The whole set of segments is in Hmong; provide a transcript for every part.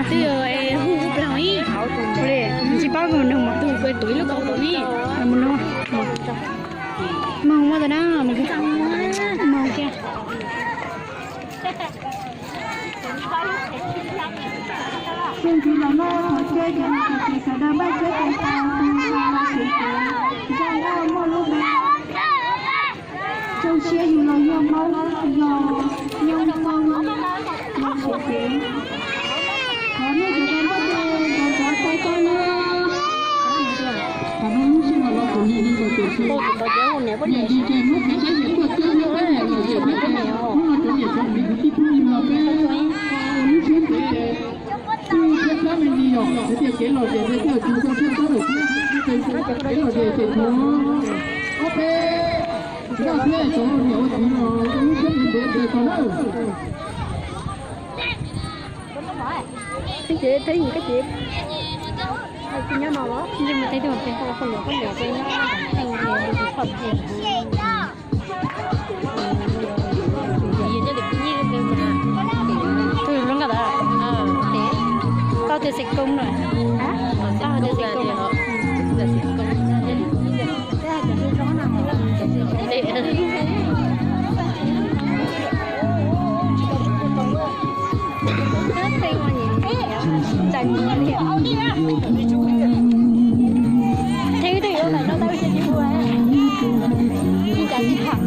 Twb hu hu plas ib, tsis paub mus nug mas tus hu tuav ib lub kaum tus ib, mus nug, mus mus tas na, mus kiag. Txij ntxiv los no thaum tsev ces sawv daws npaj tsev tes taw tus los siav tsev, zaj dab muaj lub npe, zoo siab yus los yog Hmoob, yog Hmoob, yog siav tsev. Qhov nej cov npaj tes ntxov ntxov tau tau na. Qhov no lub sij hawm no kuv nyiam li los tias, nyiam li ces muab kev saib nyiam tuaj coob nyob peb niam lom zem thiab ces hnub no cov niam cov txiv kwv tij phooj ywg los peb ua lub siab ntev ces kuj thiab xab me ntsis yom, hais tias kev lom zem ces thiaj tsis txog thiab xab lawm thiab, kev lom zem ces kuv ob peb zaj thiab cov niam ua txiv los ua lub siab ntev ntev ces tau na. Ces teb yim kab ces nyob no los yeej mus teb tuaj pem, tus lub nkaj tau tias xeem koom no, tau tias xeem koom. Theej twg yuav ntawm no tau ua ib cas tib tham.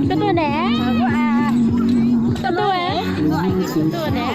Tuaj tuaj ne, tuaj tuaj, tuaj ne.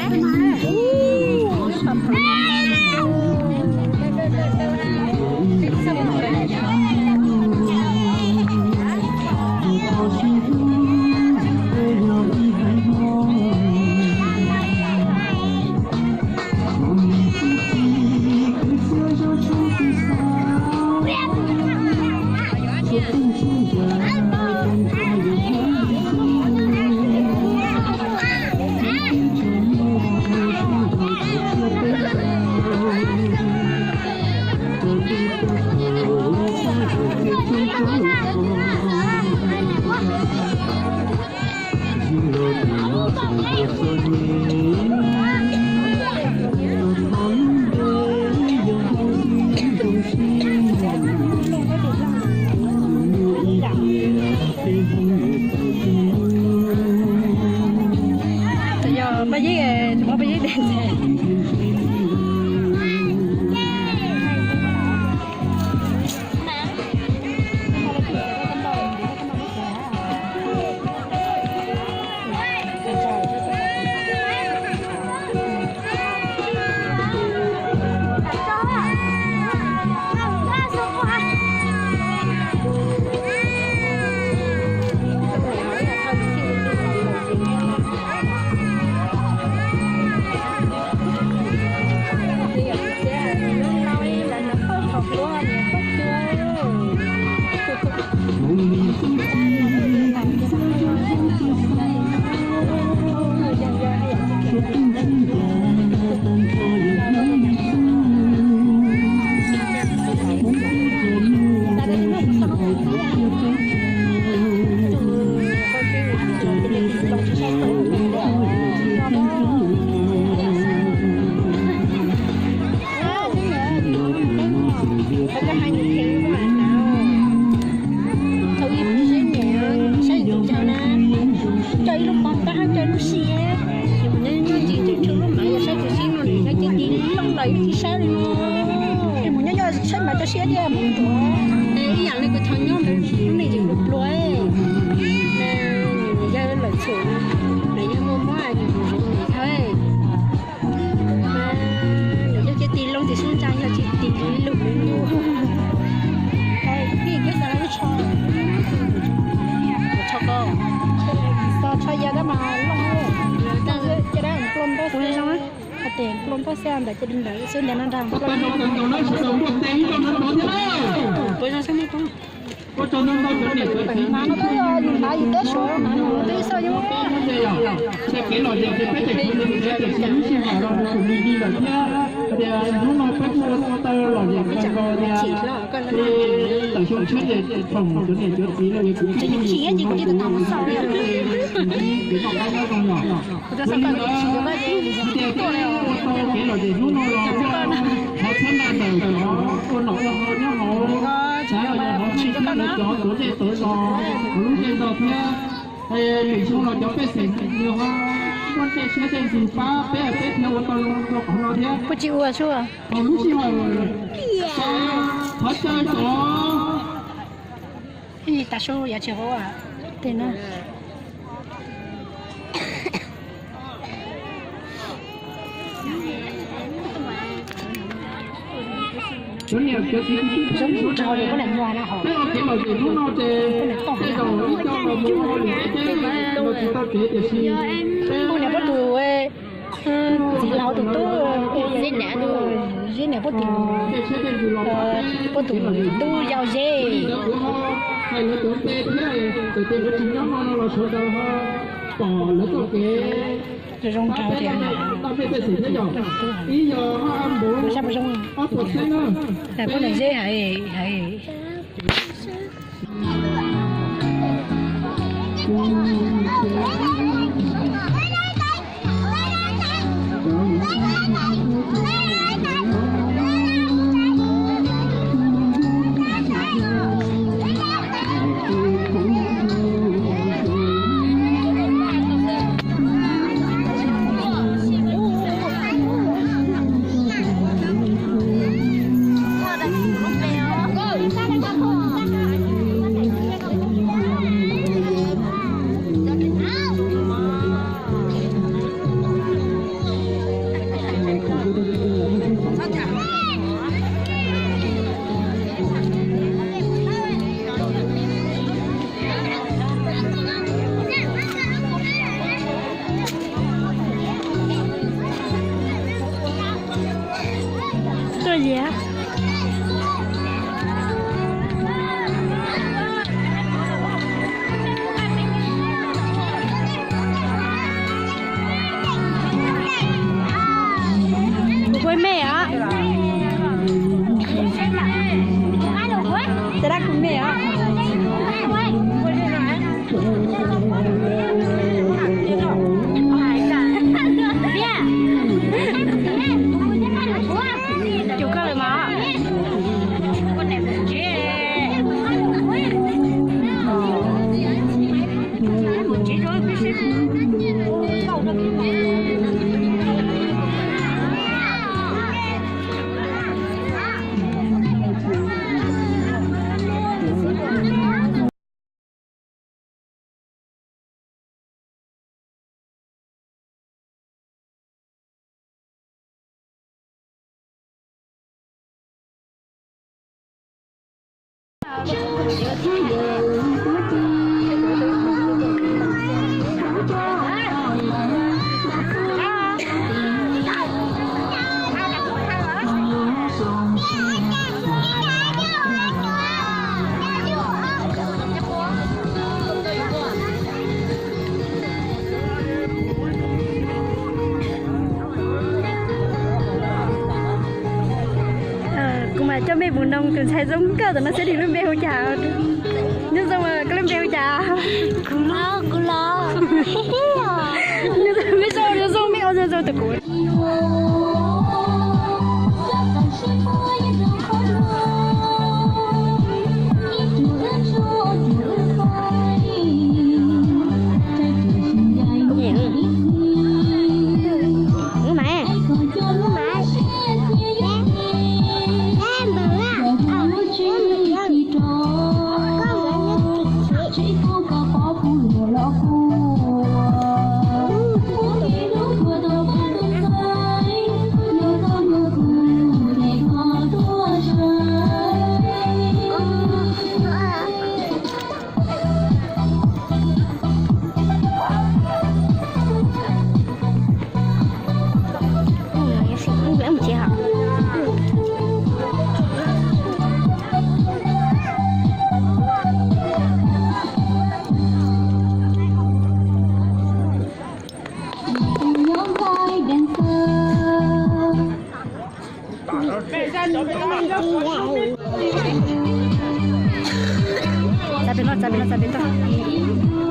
Yog Paj Yeeb, muab Paj Yeeb de ntxiv. Thaum ub kuv zeb niam saib tus cav na, coj ib lub pov tab coj lub siab, ces mus nyob nyob ntsis tseem tshuav lub mav yog saib tus xib no nws nyob cia tig loo lawm ib tsis saib li no. Es mus nyob nyob saib mas tso siab thiab mus nruav. Ib yam li kuv thaum nyob ntawd lub neej tseem pluag pluag, yawg lawm txhum, yawg muaj muab tus tus zeb niam thawj. Nws yog cia tig loo tiam sis ntsa yog tsis tig lug li. Tij peb xav lub tsho, tsho ko, tsho ya tab mas loj, cia dab nplo npab xwb, tes nplo npab xwb ntawd cia li ntawd xwb ntawd no nrag nplo. Puas zoo xwb muaj tub. Mas no twb yog yus hnav yus teb suav, mas no twb xoj yuj. Ces kev lom zem ces peb tseem tsis mus nrhiav, tiam sis lub sij hawm no mus xum li li lawm thiab. Tias hnub no peb kuj ua tau lom zem kawg nkaus tias, ces tawm xyoo tshiab ces tsoom cov niam cov txiv los yog kuv tsis yog kuv tsis tau mus xauj li, kev noj qab nyob zoo yom. Yog li ntawd, tias peb ua tau kev lom zem hnub no los thov txhawb nqa ntawm cov ua nom ua haus nyob hauv, xav los yog hauv tsis thiab lawv cov tuav zej tuav zos hauv lub zej zos thiab. Lwm xyoo los cov pej xeem nws ho muaj tej siab tej ntsws pab peb, peb thiaj ua tau zoo rau qhov no thiab. Puas tsis ua sua? Hauv lub sij hawm, thov caw cov, tas su yav tsis ua. Cov niam cov txiv, peb ua kev lom zem hnub no ces tej zaum ib co los mus ua lwm tej teb los tsis tau kev, tiam sis peb ua niam pab tus txiv laus tus tub, zib niam pab tus, pab tus tub yau zeb. Hais lawv cov npe thiab, txawm tias lawv tsis nyob hmo no los sawv daws ho pom lawv txoj kev zoo nrog tias tau pej pej xeem thiab yom. Ib yog Haj Npuv, ob Tuam Xeeb na, peb niam zeb hais. Tuaj liam. Kuv kuj me os. Tab kuv me os. Cov koj lawm mas. Kuv mam coj mej mus noog tus ntxhais zoo nkauj ntawm no seb nws lub npe hu cas. Nyob zoo, koj lub npe hu cas? Kuv los, kuv los. Nyob zoo, mej ua zoo zoo, mej ua zoo zoo tus kuv. Pem no txav, pem no txav, pem no txav.